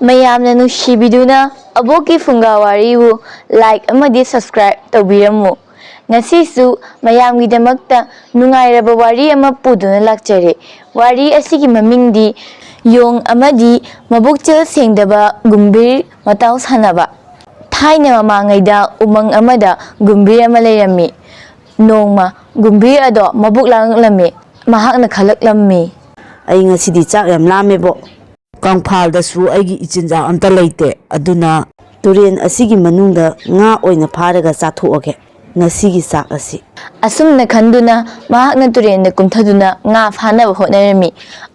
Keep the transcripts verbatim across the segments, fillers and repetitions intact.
ꯃꯌꯥꯝꯅ ꯅꯨꯡꯁꯤꯕꯤꯗꯨꯅ ꯑꯕꯣꯛꯀꯤ ꯐꯨꯡꯒꯥ ꯋꯥꯔꯤꯕꯨ like ꯑꯃꯗꯤ subscribe ꯇꯧꯕꯤꯔꯝꯃꯨ꯫ ꯉꯁꯤꯁꯨ ꯃꯌꯥꯝꯒꯤꯗꯃꯛꯇ ꯅꯨꯡꯉꯥꯏꯔꯕ ꯋꯥꯔꯤ ꯑꯃ ꯄꯨꯗꯨꯅ ꯂꯥꯛꯆꯔꯦ꯫ ꯋꯥꯔꯤ ꯑꯁꯤꯒꯤ ꯃꯃꯤꯡꯗꯤ ꯌꯣꯡ ꯑꯃꯗꯤ ꯃꯕꯨꯛꯆꯦꯜ ꯁꯦꯡꯗꯕ ꯒꯨꯝꯚꯤꯔ ꯃꯇꯥꯎ ꯁꯥꯟꯅꯕ꯫ ꯊꯥꯏꯅ ꯃꯃꯥꯡꯉꯩꯗ ꯎꯃꯪ ꯑꯃꯗ ꯒꯨꯝꯚꯤꯔ ꯑꯃ ꯂꯩꯔꯝꯃꯤ꯫ ꯅꯣꯡꯃ ꯒꯨꯝꯚꯤꯔ ꯑꯗꯣ ꯃꯕꯨꯛ ꯂꯥꯡꯉꯛꯂꯝꯃꯤ꯫ ꯃꯍꯥꯛꯅ ꯈꯜꯂꯛꯂꯝꯃꯤ꯫ "ꯑꯩ ꯉꯁꯤꯗꯤ ꯆꯥꯛ ꯌꯥꯝ ꯂꯥꯝꯃꯦꯕꯣ꯫ ꯀꯪꯐꯥꯜꯗꯁꯨ ꯑꯩꯒꯤ ꯏꯆꯤꯟꯖꯥꯛ ꯑꯝꯇ ꯂꯩꯇꯦ꯫ ꯑꯗꯨꯅ ꯇꯨꯔꯦꯟ ꯑꯁꯤꯒꯤ ꯃꯅꯨꯡꯗ ꯉꯥ ꯑꯣꯏꯅ ꯐꯥꯔꯒ ꯆꯥꯊꯣꯛꯑꯒꯦ ꯉꯁꯤꯒꯤ ꯆꯥꯛ ꯑꯁꯤ"꯫ ꯑꯁꯨꯝꯅ ꯈꯟꯗꯨꯅ ꯃꯍꯥꯛꯅ ꯇꯨꯔꯦꯟꯗ ꯀꯨꯝꯊꯗꯨꯅ ꯉꯥ ꯐꯥꯅꯕ ꯍꯣꯠꯅꯔꯝꯃꯤ꯫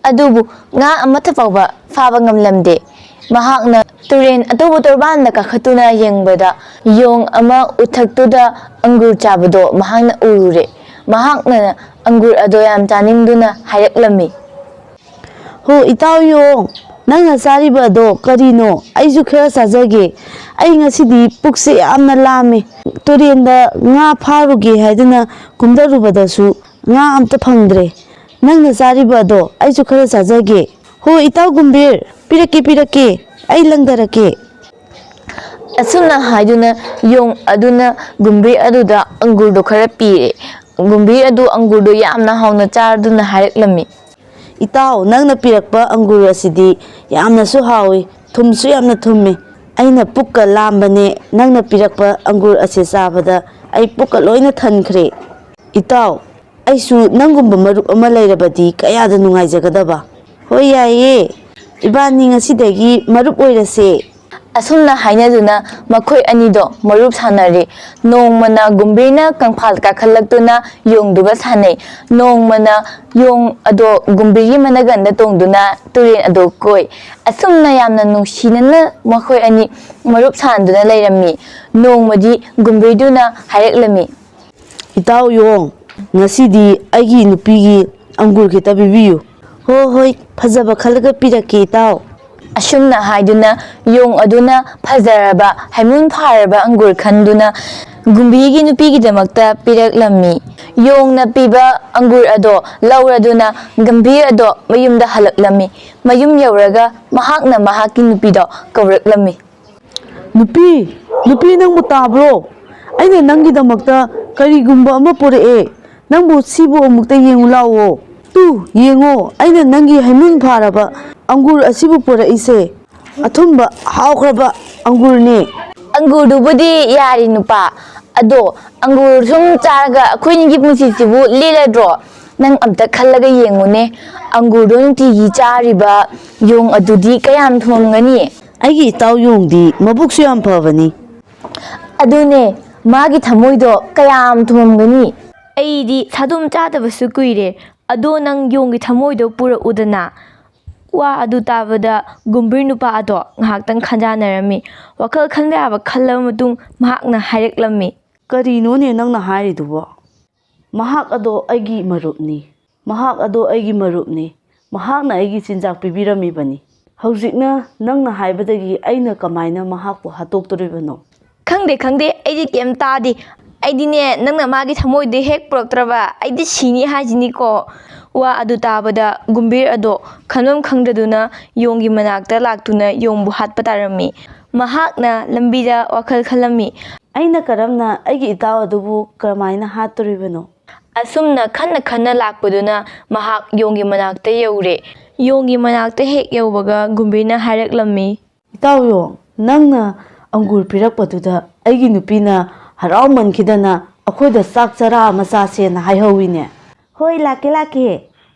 ꯑꯗꯨꯕꯨ ꯉꯥ ꯑꯃꯠꯇ ꯐꯥꯎꯕ ꯐꯥꯕ ꯉꯝꯂꯝꯗꯦ꯫ ꯃꯍꯥꯛꯅ ꯇꯨꯔꯦꯟ ꯑꯇꯣꯞꯄ ꯇꯣꯔꯕꯥꯟꯗ ꯀꯥꯈꯠꯇꯨꯅ ꯌꯦꯡꯕꯗ ꯌꯣꯡ ꯑꯃ ꯎꯊꯛꯇꯨꯗ ꯑꯪꯒꯨꯔ ꯆꯥꯕꯗꯣ ꯃꯍꯥꯛꯅ ꯎꯔꯨꯔꯦ꯫ ꯃꯍꯥꯛꯅ ꯑꯪꯒꯨꯔ ꯑꯗꯣ ꯌꯥꯝ ꯆꯥꯅꯤꯡꯗꯨꯅ ꯍꯥꯏꯔꯛꯂꯝꯃꯤ꯫ "ꯍꯣ, ꯏꯇꯥꯎ ꯌꯣꯡ, ꯅꯪꯅ ꯆꯥꯔꯤꯕ ꯑꯗꯣ ꯀꯔꯤꯅꯣ? ꯑꯩꯁꯨ ꯈꯔ ꯆꯥꯖꯒꯦ꯫ ꯑꯩ ꯉꯁꯤꯗꯤ ꯄꯨꯛꯁꯦ ꯌꯥꯝꯅ ꯂꯥꯝꯃꯦ꯫ ꯇꯨꯔꯦꯟꯗ ꯉꯥ ꯐꯥꯔꯨꯒꯦ ꯍꯥꯏꯗꯨꯅ ꯀꯨꯝꯊꯔꯨꯕꯗꯁꯨ ꯉꯥ ꯑꯝꯇ ꯐꯪꯗ꯭ꯔꯦ꯫ ꯅꯪꯅ ꯆꯥꯔꯤꯕ ꯑꯗꯣ ꯑꯩꯁꯨ ꯈꯔ ꯆꯥꯖꯒꯦ꯫ ꯍꯣ, ꯏꯇꯥꯎ ꯒꯨꯝꯚꯤꯔ, ꯄꯤꯔꯛꯀꯦ, ꯄꯤꯔꯛꯀꯦ꯫ ꯑꯩ ꯂꯪꯊꯔꯛꯀꯦ"꯫ ꯑꯁꯨꯝꯅ ꯍꯥꯏꯗꯨꯅ ꯌꯣꯡ ꯑꯗꯨꯅ ꯒꯨꯝꯚꯤꯔ ꯑꯗꯨꯗ ꯑꯪꯒꯨꯔꯗꯣ ꯈꯔ ꯄꯤꯔꯦ꯫ ꯒꯨꯝꯚꯤꯔ ꯑꯗꯨ ꯑꯪꯒꯨꯔꯗꯣ ꯌꯥꯝꯅ ꯍꯥꯎꯅ ꯆꯥꯔꯗꯨꯅ ꯍꯥꯏꯔꯛꯂꯝꯃꯤ꯫ "ꯏꯇꯥꯎ, ꯅꯪꯅ ꯄꯤꯔꯛꯄ ꯑꯪꯒꯨꯔ ꯑꯁꯤꯗꯤ ꯌꯥꯝꯅꯁꯨ ꯍꯥꯎꯏ, ꯊꯨꯝꯁꯨ ꯌꯥꯝꯅ ꯊꯨꯝꯃꯤ꯫ ꯑꯩꯅ ꯄꯨꯛꯀ ꯂꯥꯝꯕꯅꯦ, ꯅꯪꯅ ꯄꯤꯔꯛꯄ ꯑꯪꯒꯨꯔ ꯑꯁꯤ ꯆꯥꯕꯗ ꯑꯩ ꯄꯨꯛꯀ ꯂꯣꯏꯅ ꯊꯟꯈ꯭ꯔꯦ꯫ ꯏꯇꯥꯎ, ꯑꯩꯁꯨ ꯅꯪꯒꯨꯝꯕ ꯃꯔꯨꯞ ꯑꯃ ꯂꯩꯔꯕꯗꯤ ꯀꯌꯥꯗ ꯅꯨꯡꯉꯥꯏꯖꯒꯗꯕ꯫ ꯍꯣꯏ, ꯌꯥꯏꯌꯦ, ꯏꯕꯥꯅꯤ ꯉꯁꯤꯗꯒꯤ ꯃꯔꯨꯞ ꯑꯣꯏꯔꯁꯦ"꯫ ꯑꯁꯨꯝꯅ ꯍꯥꯏꯅꯗꯨꯅ ꯃꯈꯣꯏ ꯑꯅꯤꯗꯣ ꯃꯔꯨꯞ ꯁꯥꯟꯅꯔꯦ꯫ ꯅꯣꯡꯃꯅ ꯒꯨꯝꯚꯤꯔꯅ ꯀꯪꯐꯥꯜ ꯀꯥꯈꯠꯂꯛꯇꯨꯅ ꯌꯣꯡꯗꯨꯒ ꯁꯥꯟꯅꯩ꯫ ꯅꯣꯡꯃꯅ ꯌꯣꯡ ꯑꯗꯣ ꯒꯨꯝꯚꯤꯔꯒꯤ ꯃꯅꯒꯟꯗ ꯇꯣꯡꯗꯨꯅ ꯇꯨꯔꯦꯟ ꯑꯗꯣ ꯀꯣꯏ꯫ ꯑꯁꯨꯝꯅ ꯌꯥꯝꯅ ꯅꯨꯡꯁꯤꯅꯅ ꯃꯈꯣꯏ ꯑꯅꯤ ꯃꯔꯨꯞ ꯁꯥꯟꯅꯗꯨꯅ ꯂꯩꯔꯝꯃꯤ꯫ ꯅꯣꯡꯃꯗꯤ ꯒꯨꯝꯚꯤꯔꯗꯨꯅ ꯍꯥꯏꯔꯛꯂꯝꯃꯤ꯫ "ꯏꯇꯥꯎ ꯌꯣꯡ, ꯉꯁꯤꯗꯤ ꯑꯩꯒꯤ ꯅꯨꯄꯤꯒꯤ ꯑꯪꯒꯨꯔ ꯈꯤꯇ ꯄꯤꯕꯤꯌꯨ"꯫ "ꯍꯣ ꯍꯣꯏ, ꯐꯖꯕ ꯈꯜꯂꯒ ꯄꯤꯔꯛꯀꯦ, ꯏꯇꯥꯎ"꯫ ꯑꯁꯨꯝꯅ ꯍꯥꯏꯗꯨꯅ ꯌꯣꯡ ꯑꯗꯨꯅ ꯐꯖꯔꯕ ꯍꯩꯃꯨꯟ ꯐꯥꯔꯕ ꯑꯪꯒꯨꯔ ꯈꯟꯗꯨꯅ ꯒꯨꯝꯚꯤꯔꯒꯤ ꯅꯨꯄꯤꯒꯤꯗꯃꯛꯇ ꯄꯤꯔꯛꯂꯝꯃꯤ꯫ ꯌꯣꯡꯅ ꯄꯤꯕ ꯑꯪꯒꯨꯔ ꯑꯗꯣ ꯂꯧꯔꯗꯨꯅ ꯒꯨꯝꯚꯤꯔ ꯑꯗꯣ ꯃꯌꯨꯝꯗ ꯍꯜꯂꯛꯂꯝꯃꯤ꯫ ꯃꯌꯨꯝ ꯌꯧꯔꯒ ꯃꯍꯥꯛꯅ ꯃꯍꯥꯛꯀꯤ ꯅꯨꯄꯤꯗꯣ ꯀꯧꯔꯛꯂꯝꯃꯤ꯫ "ꯅꯨꯄꯤ, ꯅꯨꯄꯤ, ꯅꯪꯕꯨ ꯇꯥꯕ꯭ꯔꯣ? ꯑꯩꯅ ꯅꯪꯒꯤꯗꯃꯛꯇ ꯀꯔꯤꯒꯨꯝꯕ ꯑꯃ ꯄꯨꯔꯛꯑꯦ꯫ ꯅꯪꯕꯨ ꯁꯤꯕꯨ ꯑꯃꯨꯛꯇ ꯌꯦꯡꯉꯨ ꯂꯥꯛꯑꯣ꯫ ꯇꯨ, ꯌꯦꯡꯉꯣ, ꯑꯩꯅ ꯅꯪꯒꯤ ꯍꯩꯃꯨꯟ ꯐꯥꯔꯕ ꯑꯪꯒꯨꯔ ꯑꯁꯤꯕꯨ ꯄꯨꯔꯛꯏꯁꯦ꯫ ꯑꯊꯨꯝꯕ, ꯍꯥꯎꯈ꯭ꯔꯕ ꯑꯪꯒꯨꯔꯅꯦ꯫" "ꯑꯪꯒꯨꯔꯗꯨꯕꯨꯗꯤ ꯌꯥꯔꯤ ꯅꯨꯄꯥ, ꯑꯗꯣ ꯑꯪꯒꯨꯔ ꯁꯨꯝ ꯆꯥꯔꯒ ꯑꯩꯈꯣꯏꯅꯤꯒꯤ ꯄꯨꯟꯁꯤꯁꯤꯕꯨ ꯂꯦꯜꯂꯗ꯭ꯔꯣ? ꯅꯪ ꯑꯝꯇ ꯈꯜꯂꯒ ꯌꯦꯡꯉꯨꯅꯦ, ꯑꯪꯒꯨꯔꯗꯣ ꯅꯨꯡꯇꯤꯒꯤ ꯆꯥꯔꯤꯕ ꯌꯣꯡ ꯑꯗꯨꯗꯤ ꯀꯌꯥꯝ ꯊꯨꯝꯒꯅꯤ?" "ꯑꯩꯒꯤ ꯏꯇꯥꯎ ꯌꯣꯡꯗꯤ ꯃꯕꯨꯛꯁꯨ ꯌꯥꯝ ꯐꯕꯅꯤ꯫" "ꯑꯗꯨꯅꯦ, ꯃꯥꯒꯤ ꯊꯃꯣꯏꯗꯣ ꯀꯌꯥꯝ ꯊꯨꯝꯒꯅꯤ?" "ꯑꯩꯗꯤ ꯁꯥꯗꯣꯝ ꯆꯥꯗꯕꯁꯨ ꯀꯨꯏꯔꯦ꯫ ꯑꯗꯣ ꯅꯪ ꯌꯣꯡꯒꯤ ꯊꯃꯣꯏꯗꯣ ꯄꯨꯔꯛꯎꯗꯅ꯫" ꯋꯥ ꯑꯗꯨ ꯇꯥꯕꯗ ꯒꯨꯝꯕꯤꯔ ꯅꯨꯄꯥ ꯑꯗꯣ ꯉꯥꯏꯍꯥꯛꯇꯪ ꯈꯟꯖꯥꯟꯅꯔꯝꯃꯤ꯫ ꯋꯥꯈꯜ ꯈꯟꯕ ꯌꯥꯕ ꯈꯜꯂꯕ ꯃꯇꯨꯡ ꯃꯍꯥꯛꯅ ꯍꯥꯏꯔꯛꯂꯝꯃꯤ꯫ "ꯀꯔꯤꯅꯣꯅꯦ ꯅꯪꯅ ꯍꯥꯏꯔꯤꯗꯨꯕꯣ? ꯃꯍꯥꯛ ꯑꯗꯣ ꯑꯩꯒꯤ ꯃꯔꯨꯞꯅꯤ꯫ ꯃꯍꯥꯛ ꯑꯗꯣ ꯑꯩꯒꯤ ꯃꯔꯨꯞꯅꯤ꯫ ꯃꯍꯥꯛꯅ ꯑꯩꯒꯤ ꯆꯤꯟꯖꯥꯛ ꯄꯤꯕꯤꯔꯝꯃꯤꯕꯅꯤ꯫ ꯍꯧꯖꯤꯛꯅ ꯅꯪꯅ ꯍꯥꯏꯕꯗꯒꯤ ꯑꯩꯅ ꯀꯃꯥꯏꯅ ꯃꯍꯥꯛꯄꯨ ꯍꯥꯠꯇꯣꯛꯇꯣꯔꯤꯕꯅꯣ?" "ꯈꯪꯗꯦ, ꯈꯪꯗꯦ, ꯑꯩꯗꯤ ꯀꯩꯝ ꯇꯥꯗꯦ꯫ ꯑꯩꯗꯤꯅꯦ, ꯅꯪꯅ ꯃꯥꯒꯤ ꯊꯃꯣꯏꯗꯤ ꯍꯦꯛ ꯄꯨꯔꯛꯇ꯭ꯔꯕ, ꯑꯩꯗꯤ ꯁꯤꯅꯤ ꯍꯥꯏꯁꯤꯅꯤꯀꯣ꯫" ꯋꯥ ꯑꯗꯨ ꯇꯥꯕꯗ ꯒꯨꯝꯕꯤꯔ ꯑꯗꯣ ꯈꯟꯐꯝ ꯈꯪꯗꯗꯨꯅ ꯌꯣꯡꯒꯤ ꯃꯅꯥꯛꯇ ꯂꯥꯛꯇꯨꯅ ꯌꯣꯡꯕꯨ ꯍꯥꯠꯄ ꯇꯥꯔꯝꯃꯤ꯫ ꯃꯍꯥꯛꯅ ꯂꯝꯕꯤꯗ ꯋꯥꯈꯜ ꯈꯜꯂꯝꯃꯤ꯫ "ꯑꯩꯅ ꯀꯔꯝꯅ ꯑꯩꯒꯤ ꯏꯇꯥꯎ ꯑꯗꯨꯕꯨ ꯀꯔꯝꯍꯥꯏꯅ ꯍꯥꯠꯇꯣꯔꯤꯕꯅꯣ?" ꯑꯁꯨꯝꯅ ꯈꯟꯅ ꯈꯟꯅ ꯂꯥꯛꯄꯗꯨꯅ ꯃꯍꯥꯛ ꯌꯣꯡꯒꯤ ꯃꯅꯥꯛꯇ ꯌꯧꯔꯦ꯫ ꯌꯣꯡꯒꯤ ꯃꯅꯥꯛꯇ ꯍꯦꯛ ꯌꯧꯕꯒ ꯒꯨꯝꯕꯤꯔꯅ ꯍꯥꯏꯔꯛꯂꯝꯃꯤ꯫ "ꯏꯇꯥꯎ ꯌꯣꯡ, ꯅꯪꯅ ꯑꯪꯒꯨꯔ ꯄꯤꯔꯛꯄꯗꯨꯗ ꯑꯩꯒꯤ ꯅꯨꯄꯤꯅ ꯍꯔꯥꯎꯃꯟꯈꯤꯗꯅ ꯑꯩꯈꯣꯏꯗ ꯆꯥꯛ ꯆꯔꯥ ꯑꯃ ꯆꯥꯁꯦꯅ ꯍꯥꯏꯍꯧꯋꯤꯅꯦ꯫" "ꯍꯣꯏ, ꯂꯥꯛꯀꯦ, ꯂꯥꯛꯀꯦ꯫"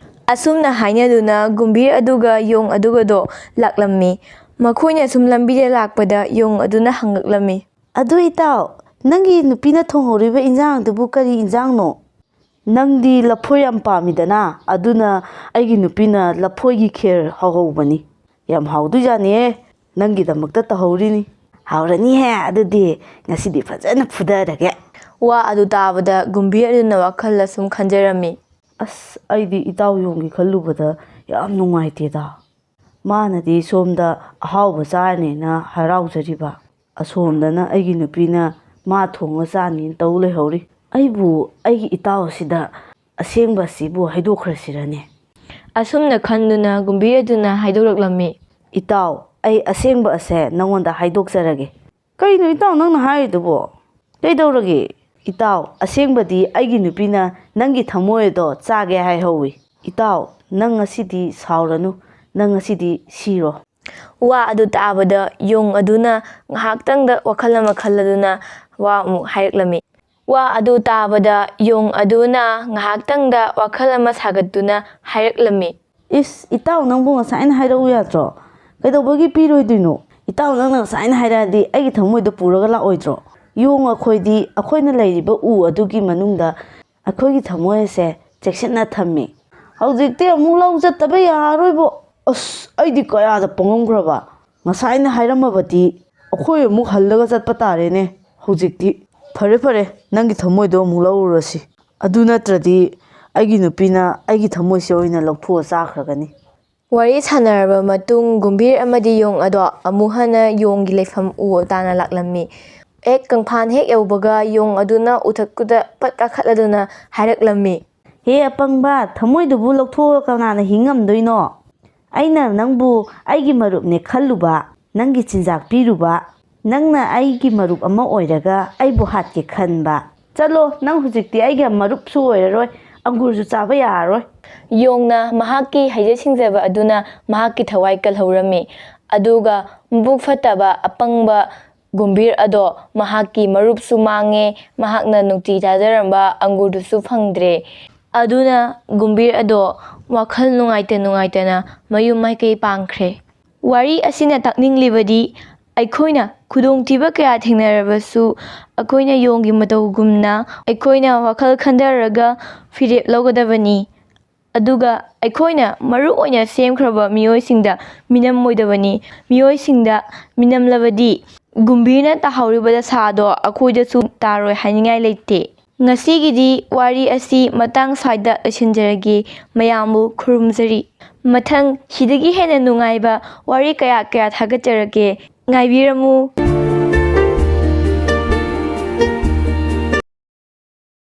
ꯑꯁꯨꯝꯅ ꯍꯥꯏꯅꯗꯨꯅ ꯒꯨꯝꯕꯤꯔ ꯑꯗꯨꯒ ꯌꯣꯡ ꯑꯗꯨꯒꯗꯣ ꯂꯥꯛꯂꯝꯃꯤ꯫ ꯃꯈꯣꯏꯅ ꯁꯨꯝ ꯂꯝꯕꯤꯗ ꯂꯥꯛꯄꯗ ꯌꯣꯡ ꯑꯗꯨꯅ ꯍꯪꯂꯛꯂꯝꯃꯤ꯫ "ꯑꯗꯨ ꯏꯇꯥꯎ, ꯅꯪꯒꯤ ꯅꯨꯄꯤꯅ ꯊꯣꯡꯍꯧꯔꯤꯕ ꯏꯟꯖꯥꯡꯗꯨꯕꯨ ꯀꯔꯤ ꯏꯟꯖꯥꯡꯅꯣ?" "ꯅꯪꯗꯤ ꯂꯐꯣꯏ ꯌꯥꯝ ꯄꯥꯝꯃꯤꯗꯅ, ꯑꯗꯨꯅ ꯑꯩꯒꯤ ꯅꯨꯄꯤꯅ ꯂꯐꯣꯏꯒꯤ ꯈꯦꯔ ꯍꯧꯍꯧꯕꯅꯤ꯫ ꯌꯥꯝ ꯍꯥꯎꯗꯣꯏꯖꯥꯠꯅꯤꯍꯦ, ꯅꯪꯒꯤꯗꯃꯛꯇ ꯇꯧꯍꯧꯔꯤꯅꯤ꯫" "ꯍꯥꯎꯔꯅꯤꯍꯦ, ꯑꯗꯨꯗꯤ ꯉꯁꯤꯗꯤ ꯐꯖꯅ ꯐꯨꯗꯔꯒꯦ꯫" ꯋꯥ ꯑꯗꯨ ꯇꯥꯕꯗ ꯒꯨꯝꯕꯤꯔ ꯑꯗꯨꯅ ꯋꯥꯈꯜ ꯑꯁꯨꯝ ꯈꯟꯖꯔꯝꯃꯤ꯫ "ꯑꯁ, ꯑꯩꯗꯤ ꯏꯇꯥꯎ ꯌꯣꯡꯒꯤ ꯈꯜꯂꯨꯕꯗ ꯌꯥꯝ ꯅꯨꯡꯉꯥꯏꯇꯦꯗ꯫ ꯃꯥꯅꯗꯤ ꯁꯣꯝꯗ ꯑꯍꯥꯎꯕ ꯆꯥꯔꯅꯤꯅ ꯍꯔꯥꯎꯖꯔꯤꯕ, ꯑꯁꯣꯝꯗꯅ ꯑꯩꯒꯤ ꯅꯨꯄꯤꯅ ꯃꯥ ꯊꯣꯡꯉ ꯆꯥꯅꯤꯅ ꯇꯧ ꯂꯩꯍꯧꯔꯤ꯫ ꯑꯩꯕꯨ ꯑꯩꯒꯤ ꯏꯇꯥꯎ ꯑꯁꯤꯗ ꯑꯁꯦꯡꯕ ꯑꯁꯤꯕꯨ ꯍꯥꯏꯗꯣꯛꯈ꯭ꯔꯁꯤꯔꯅꯦ?" ꯑꯁꯨꯝꯅ ꯈꯟꯗꯨꯅ ꯒꯨꯝꯕꯤꯔ ꯑꯗꯨꯅ ꯍꯥꯏꯗꯣꯔꯛꯂꯝꯃꯤ꯫ "ꯏꯇꯥꯎ, ꯑꯩ ꯑꯁꯦꯡꯕ ꯑꯁꯦ ꯅꯉꯣꯟꯗ ꯍꯥꯏꯗꯣꯛꯆꯔꯒꯦ꯫" "ꯀꯩꯅꯣ ꯏꯇꯥꯎ ꯅꯪꯅ ꯍꯥꯏꯔꯤꯗꯨꯕꯣ? ꯀꯩꯗꯧꯔꯒꯦ?" "ꯏꯇꯥꯎ, ꯑꯁꯦꯡꯕꯗꯤ ꯑꯩꯒꯤ ꯅꯨꯄꯤꯅ ꯅꯪꯒꯤ ꯊꯃꯣꯏ ꯑꯗꯣ ꯆꯥꯒꯦ ꯍꯥꯏꯍꯧꯋꯤ꯫ ꯏꯇꯥꯎ, ꯅꯪ ꯉꯁꯤꯗꯤ ꯁꯥꯎꯔꯅꯨ, ꯅꯪ ꯉꯁꯤꯗꯤ ꯁꯤꯔꯣ꯫" ꯋꯥ ꯑꯗꯨ ꯇꯥꯕꯗ ꯌꯣꯡ ꯑꯗꯨꯅ ꯉꯥꯏꯍꯥꯛꯇꯪꯗ ꯋꯥꯈꯜ ꯑꯃ ꯈꯜꯂꯗꯨꯅ ꯋꯥ ꯑꯃꯨꯛ ꯍꯥꯏꯔꯛꯂꯝꯃꯤ꯫ ꯋꯥ ꯑꯗꯨ ꯇꯥꯕꯗ ꯌꯣꯡ ꯑꯗꯨꯅ ꯉꯥꯏꯍꯥꯛꯇꯪꯗ ꯋꯥꯈꯜ ꯑꯃ ꯁꯥꯒꯠꯇꯨꯅ ꯍꯥꯏꯔꯛꯂꯝꯃꯤ꯫ "ꯏꯁ, ꯏꯇꯥꯎ ꯅꯪꯕꯨ ꯉꯁꯥꯏꯅ ꯍꯥꯏꯔꯛꯎ ꯌꯥꯗ꯭ꯔꯣ? ꯀꯩꯗꯧꯕꯒꯤ ꯄꯤꯔꯣꯏꯗꯣꯏꯅꯣ? ꯏꯇꯥꯎ ꯅꯪꯅ ꯉꯁꯥꯏꯅ ꯍꯥꯏꯔꯛꯑꯗꯤ ꯑꯩꯒꯤ ꯊꯃꯣꯏꯗꯣ ꯄꯨꯔꯒ ꯂꯥꯛꯑꯣꯏꯗ꯭ꯔꯣ? ꯌꯣꯡ ꯑꯩꯈꯣꯏꯗꯤ ꯑꯩꯈꯣꯏꯅ ꯂꯩꯔꯤꯕ ꯎ ꯑꯗꯨꯒꯤ ꯃꯅꯨꯡꯗ ꯑꯩꯈꯣꯏꯒꯤ ꯊꯃꯣꯏ ꯑꯁꯦ ꯆꯦꯛꯁꯤꯟꯅ ꯊꯝꯃꯤ꯫ ꯍꯧꯖꯤꯛꯇꯤ ꯑꯃꯨꯛ ꯂꯧ ꯆꯠꯇꯕ ꯌꯥꯔꯔꯣꯏꯕꯣ꯫ ꯑꯁ, ꯑꯩꯗꯤ ꯀꯌꯥꯗ ꯄꯪꯉꯝꯈ꯭ꯔꯕ꯫ ꯉꯁꯥꯏꯅ ꯍꯥꯏꯔꯝꯃꯕꯗꯤ ꯑꯩꯈꯣꯏ ꯑꯃꯨꯛ ꯍꯜꯂꯒ ꯆꯠꯄ ꯇꯥꯔꯦꯅꯦ ꯍꯧꯖꯤꯛꯇꯤ꯫ ꯐꯔꯦ ꯐꯔꯦ, ꯅꯪꯒꯤ ꯊꯃꯣꯏꯗꯣ ꯑꯃꯨꯛ ꯂꯧꯔꯨꯔꯁꯤ꯫ ꯑꯗꯨ ꯅꯠꯇ꯭ꯔꯗꯤ ꯑꯩꯒꯤ ꯅꯨꯄꯤꯅ ꯑꯩꯒꯤ ꯊꯃꯣꯏꯁꯦ ꯑꯣꯏꯅ ꯂꯧꯊꯣꯛꯑ ꯆꯥꯈ꯭ꯔꯒꯅꯤ꯫" ꯋꯥꯔꯤ ꯁꯥꯟꯅꯔꯕ ꯃꯇꯨꯡ ꯒꯨꯝꯚꯤꯔ ꯑꯃꯗꯤ ꯌꯣꯡ ꯑꯗꯣ ꯑꯃꯨꯛ ꯍꯟꯅ ꯌꯣꯡꯒꯤ ꯂꯩꯐꯝ ꯎ ꯇꯥꯅ ꯂꯥꯛꯂꯝꯃꯤ꯫ ꯍꯦꯛ ꯀꯪꯐꯥꯟ ꯍꯦꯛ ꯌꯧꯕꯒ ꯌꯣꯡ ꯑꯗꯨꯅ ꯎꯊꯛꯇꯨꯗ ꯄꯠ ꯀꯥꯈꯠꯂꯗꯨꯅ ꯍꯥꯏꯔꯛꯂꯝꯃꯤ꯫ "ꯍꯦ ꯑꯄꯪꯕ, ꯊꯃꯣꯏꯗꯨꯕꯨ ꯂꯧꯊꯣꯛꯑꯒ ꯀꯅꯥꯅ ꯍꯤꯡ ꯉꯝꯗꯣꯏꯅꯣ? ꯑꯩꯅ ꯅꯪꯕꯨ ꯑꯩꯒꯤ ꯃꯔꯨꯞꯅꯦ ꯈꯜꯂꯨꯕ, ꯅꯪꯒꯤ ꯆꯤꯟꯖꯥꯛ ꯄꯤꯔꯨꯕ, ꯅꯪꯅ ꯑꯩꯒꯤ ꯃꯔꯨꯞ ꯑꯃ ꯑꯣꯏꯔꯒ ꯑꯩꯕꯨ ꯍꯥꯠꯀꯦ ꯈꯟꯕ꯫ ꯆꯠꯂꯣ, ꯅꯪ ꯍꯧꯖꯤꯛꯇꯤ ꯑꯩꯒꯤ ꯃꯔꯨꯞꯁꯨ ꯑꯣꯏꯔꯔꯣꯏ, ꯑꯪꯒꯨꯔꯁꯨ ꯆꯥꯕ ꯌꯥꯔꯔꯣꯏ꯫" ꯌꯣꯡꯅ ꯃꯍꯥꯛꯀꯤ ꯍꯩꯖ ꯁꯤꯡꯖꯕ ꯑꯗꯨꯅ ꯃꯍꯥꯛꯀꯤ ꯊꯋꯥꯏ ꯀꯜꯍꯧꯔꯝꯃꯤ꯫ ꯑꯗꯨꯒ ꯃꯕꯨꯛ ꯐꯠꯇꯕ ꯑꯄꯪꯕ ꯒꯨꯝꯚꯤꯔ ꯑꯗꯣ ꯃꯍꯥꯛꯀꯤ ꯃꯔꯨꯞꯁꯨ ꯃꯥꯡꯉꯦ, ꯃꯍꯥꯛꯅ ꯅꯨꯡꯇꯤ ꯆꯥꯖꯔꯝꯕ ꯑꯪꯒꯨꯔꯗꯨꯁꯨ ꯐꯪꯗ꯭ꯔꯦ꯫ ꯑꯗꯨꯅ ꯒꯨꯝꯚꯤꯔ ꯑꯗꯣ ꯋꯥꯈꯜ ꯅꯨꯡꯉꯥꯏꯇ ꯅꯨꯡꯉꯥꯏꯇꯅ ꯃꯌꯨꯝ ꯃꯥꯏꯀꯩ ꯄꯥꯡꯈ꯭ꯔꯦ꯫ ꯋꯥꯔꯤ ꯑꯁꯤꯅ ꯇꯥꯛꯅꯤꯡꯂꯤꯕꯗꯤ ꯑꯩꯈꯣꯏꯅ ꯈꯨꯗꯣꯡꯊꯤꯕ ꯀꯌꯥ ꯊꯦꯡꯅꯔꯕꯁꯨ ꯑꯩꯈꯣꯏꯅ ꯌꯣꯡꯒꯤ ꯃꯇꯧꯒꯨꯝꯅ ꯑꯩꯈꯣꯏꯅ ꯋꯥꯈꯜ ꯈꯟꯊꯔꯒ ꯐꯤꯔꯦꯞ ꯂꯧꯒꯗꯕꯅꯤ꯫ ꯑꯗꯨꯒ ꯑꯩꯈꯣꯏꯅ ꯃꯔꯨ ꯑꯣꯏꯅ ꯁꯦꯝꯈ꯭ꯔꯕ ꯃꯤꯑꯣꯏꯁꯤꯡꯗ ꯃꯤꯅꯝ ꯑꯣꯏꯗꯕꯅꯤ꯫ ꯃꯤꯑꯣꯏꯁꯤꯡꯗ ꯃꯤꯅꯝꯂꯕꯗꯤ ꯒꯨꯝꯚꯤꯔꯅ ꯇꯥꯍꯧꯔꯤꯕ ꯗꯁꯥꯗꯣ ꯑꯩꯈꯣꯏꯗꯁꯨ ꯇꯥꯔꯣꯏ ꯍꯥꯏꯅꯤꯡꯉꯥꯏ ꯂꯩꯇꯦ꯫ ꯉꯁꯤꯒꯤꯗꯤ ꯋꯥꯔꯤ ꯑꯁꯤ ꯃꯇꯥꯡ ꯁ꯭ꯋꯥꯏꯗ ꯂꯣꯏꯁꯤꯟꯖꯔꯒꯦ꯫ ꯃꯌꯥꯝꯕꯨ ꯈꯨꯔꯨꯝꯖꯔꯤ꯫ ꯃꯊꯪ ꯁꯤꯗꯒꯤ ꯍꯦꯟꯅ ꯅꯨꯡꯉꯥꯏꯕ ꯋꯥꯔꯤ ꯀꯌꯥ ꯀꯌꯥ ꯊꯥꯒꯠꯆꯔꯛꯀꯦ꯫ ꯉꯥꯏꯕꯤꯔꯝꯃꯨ꯫